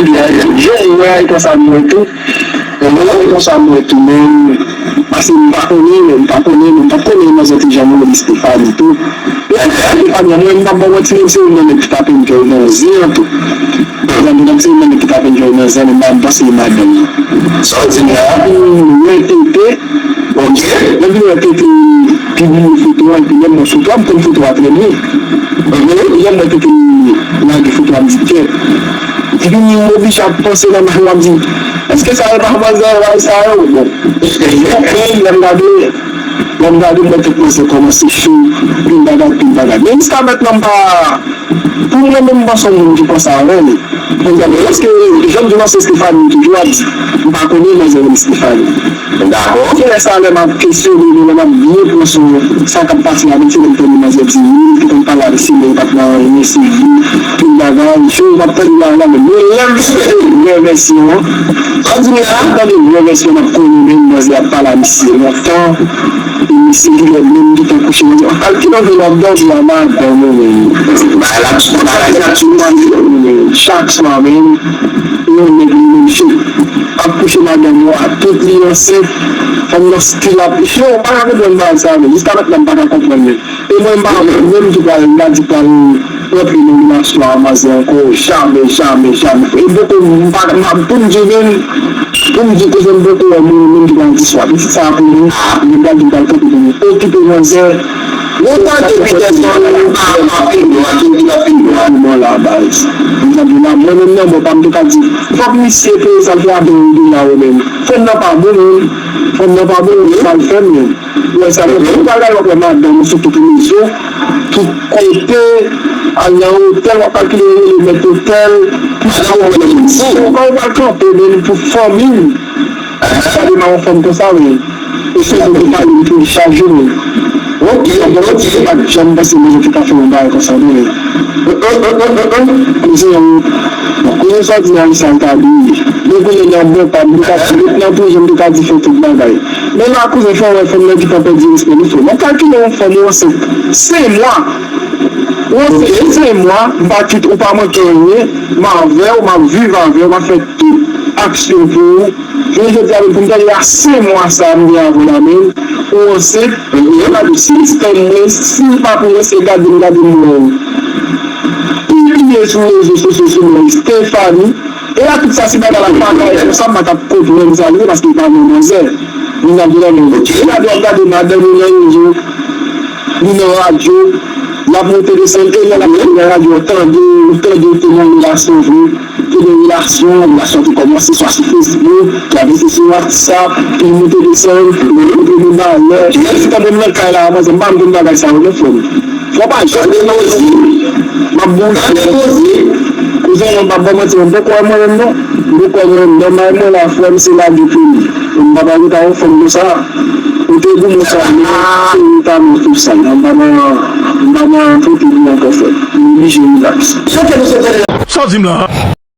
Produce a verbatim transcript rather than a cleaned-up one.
Jan m wè a, e konsa m wè tou. E mwen, e konsa m wè tou, men, pase m pa konnen, men m pa konnen, men m pa konnen manzè te janm rele Stephanie tou. E Stephanie, mwen, m p ap ba w manti, menm se youn nan nèg ki tape m kè nan zen an tou. Egzanp, menm se youn nan nèg ki tape m kè nan zen an, men m pa panse e madanm nan. Sa w di m la? M wè Tete. Ok. Lè m vin wè Tete pibliye foto a, epi lè m wè foto a, m konn foto a trè byen. Lè m wè Tete lage foto a, m di, kèt. Epi m oblije ap panse nan mwen, m ap di, èske sa yo pa manzè yo, bagay sa yo? Bon. Epi lè m gade, lè m gade, m wè tout manzè kòmanse cho, pil bagay, pil bagay. Men jiska mentnan, m pa, pou mwen menm, m pa se yon moun ki panse avè l. Mwen gade, paske jan m di w, se Stephanie toujou ap di, m pa konnen manzè rele Stephanie. Dakò. Kilès sa lè m ap kesyone li, lè m ap byen pran sou sa k ap pase a, menm si lè m tande manzè di wi, li te konn pale avèk Simon, li pa t nan anyen, se vi, pil bagay, jou m ap tande bagay la, men lè m tande vrè vèsyon an, sa di m la, m tande vrè vèsyon an, m ap konnen menm manzè ap pale a misye lontan, e misye genlè menm gentan kouche, manzè ap kalkile anvi w ap dòmi a madanm ou menm. Bagay la, bagay la, chak swa menm, yon nèg li menm ap kouche madanm ou a, tout li ansent, fanm nan still ap, yo, m pa ka konprann bagay sa, men jiska mentnan m pa ka konprann li. E mwen, m pa menm ki pral, m pa di pral rantre nan relasyon a manzè ankò, jamè, jamè, jamè. E poko, m pa, m pa, pou m di menm, pou m di koze m poko wè moun menm ki pral di swa. Pitit sa a pou mwen, m pral di m pral kanpe pou mwen okipe manzè. Ou tande Peterson, pa, pa fin dwa, ki, ki pa fin dwa. Bon, la, baz. Egzanp la, mwen menm nan bò pa m te ka di, fòk misye peye sa l fè a de dola yo menm. Fanm nan pa bon, menm. Fanm nan pa bon, menm. Sa l fè, menm. Ou wè sa, tout bagay w ap wè madanm ou sou tout rezo, tout kote, al nan otèl, w ap kalkile rele mèt otèl, pou sa w wè moun. Ou pa w pral kanpe, menm pou fanmi m. Sa de ma yon fanm konsa, wi. E se moun ki pale m tou chak jou, wi. Ok, ok. Mwen pa t janm panse mwen te ka fè yon bagay konsa, non, wi. Mezanmi, bon, kounye sa di a, sa ta di. Men kounye nan bon pa m, m te ka di, met nan prizon, m te ka di fè tout bagay. Men la, kouzen, fò w wè fanm nan gentan pèdi respè li, frè. Mwen kalkile yon fanm ou ansent senk mwa. Ou ansent senk mwa, m pa kite, ou pa manke anyen, m avè w, m ap viv avè w, m ap fè tout aksyon pou ou. Jounen jodi a menm, pou m tande a senk mwa sa a m gen avè w la menm, ou ansent, m pa di si l tann mwen, si l pa pou mwen, se gade m, gade m wè w. Pibliye sou rezo sosyo sou non Stephanie. E la tout sa, si bagay la pa ka konsa, m pa t ap konprann sa li ye, paske li pa yon manzè. Li nan de nan men. Gade, w ap gade madanm ou nan rezo, li nan radyo, l ap monte desann, e lè l ap monte nan radyo, w tande, ou tande ou te nan relasyon vre, te gen relasyon, relasyon te kòmanse swa sou Facebook, l ap rete sou WhatsApp, li monte desann, li monte nan balè. Menm si tande m nan kay la, manzè, m pa konn bagay sa yo, non, frè m. Fò pa janm depoze. M ap bouje. Kouzen, mwen p ap ba w manti, mwen poko wè mwen menm non. M poko wè mwen menm. Nan may mwen la, frè m, se lage pou li. M pa pral rete a yon fanm konsa. Ou te goumen sa, men se ou ta nan tout sa. M pa nan, m pa nan kote li ankò, frè m. M oblije relax. Sa w di m la?